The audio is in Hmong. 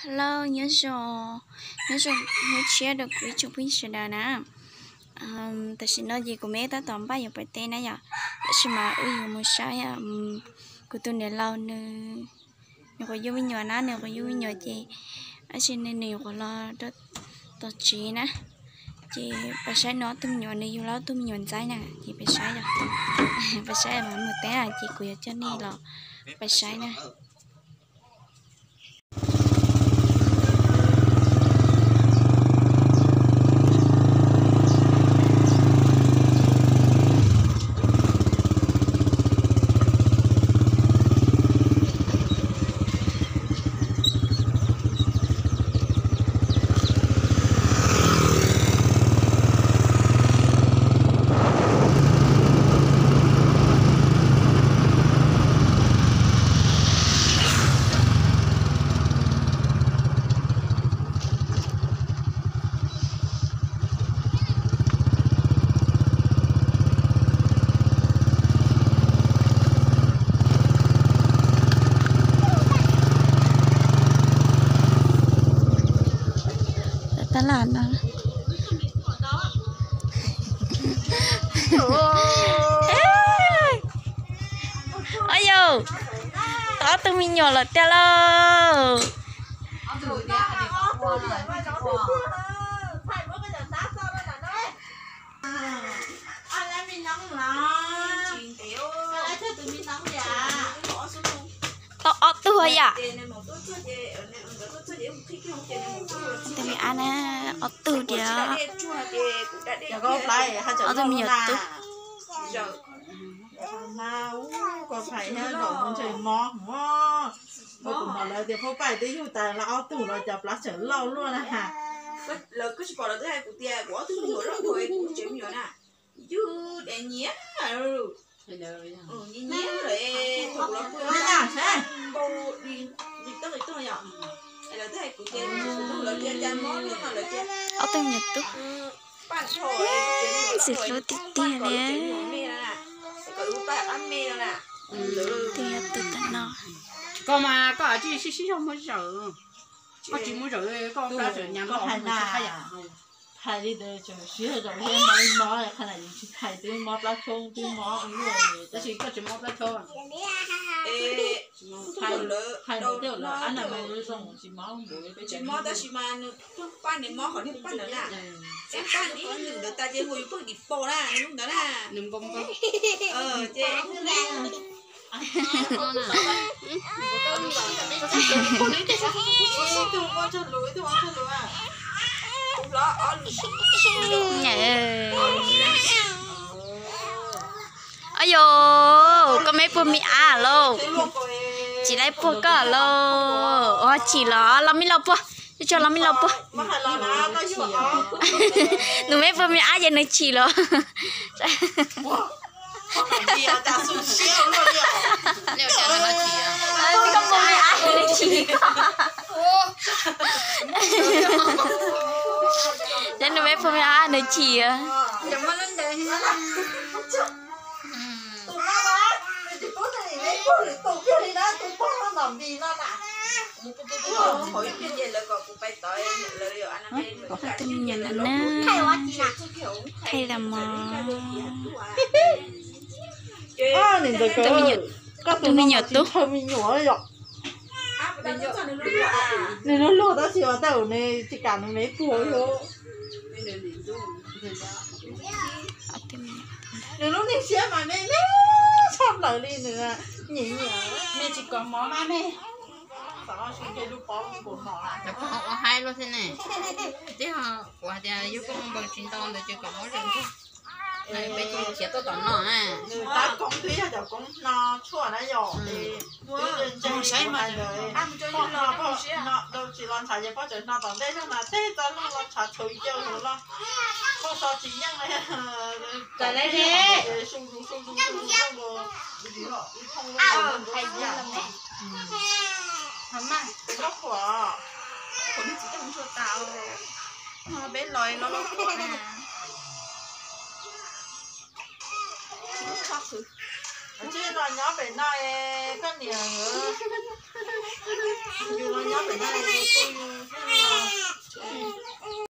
Hello, nyob zoo, nyob zoo hnub tshiab rau kuv ib tsoom phooj ywg sawv daws na. Tam sim no ces kuv me tab tom npaj yuav pais teb na yom, tab sis mas wb yuav mus saib kuv tus niam laus nws, nws quav yug me nyuam na, nws quav yug me nyuam ces tab sis nws, nws yuav quav los rau tom tsev na. Ces pais saib nws ob tug me nyuam, nws yug lawv ob tug me nyuam ntxaib na, ces pais saib os. Pais saib los mus teb na, ces kuv yuav coj nej los pais saib na. Tab laj no. Au yau, tau ob tug me nyuam lawm tiag lauj. Tau ob tug yam. Tus me ab na, ob tug tiag. Ob tug me nyuam tub. Ua kuv hnov lawv tias Phaub Paj twb yug tas lawv ob tug los cas plab tseem loj luaj na. Lawv twb hais kuv tias kuv ob tug me nyuam loj npaum kuv tsev me nyuam na. Yug daim nyiam, nyiam lawm, thaum kuv los pw npau li tooj li tooj yom. Lawv twb hais kuv tias kuv lawv tias cas mob luaj no lawv tias ob tug me nyuam tub. Ntxim hlub tiag tiag li. Tus yog tus tam no. Koj mas koj tsis sib sib zog muab zawm, koj tsis muab zawm koj plab tseem nyas loj hais li ntawd tseem siab zog thiab, mob mob qhov na yus tsis hais twb mob plab tshoob twb mob luaj li, tab sis koj tsis mob plab tshoob. Hais lawv tej lawv ab na mas zoo tsis mob npaum li peb tsis mob, tab sis mas nws pheej paj nws mob qhov niag paj ntawd na. Peb paj ib lwm ntawd tas ces hu yus pheej dim pos na, nws lub ntawd na. Nws npau npau. Ces Au yau, koj me puag me ab lauj. Tsis laib puag koj lauj. Ua tsim los los me los puag, tso los me los puag. Nws me puag me ab ces nws tsim los. Koj puag me ab nws tsim koj. Ces nws me puag me ab nws tsim. Tus me nyuam na, qhia los mos. Tus me nyuam, tus me nyuam tub. Nws lub luag tab sis mas tej zaum nws tsis kam nws me puag li. Nws lub niag siab mas me me tshaj plaws li, nws nyiam nyiam. Me tsis kom mob mas me. Ua haib luaj thiab ne. Tib ho kuv hais tias yog koj npau tsis ntau ntawd ces kom mob zoo nkauj. Peb tsis khiav tuaj tom no na. Nws tab koob twb yog cov koob hno tshuaj na yom, es twb ntseeg kuv hais ntawd, poj hno poj no rau tsis los ntshav ces poj tseem hno tom ntej zog na, tej txoj hlub los ntshav tshauv yaws los poj so tsis yeej li. Su zus su zus su zus ib thooj lub. Peb los los khuam na. Tsis los nyob pem no es koj niam, yus los nyob pem no es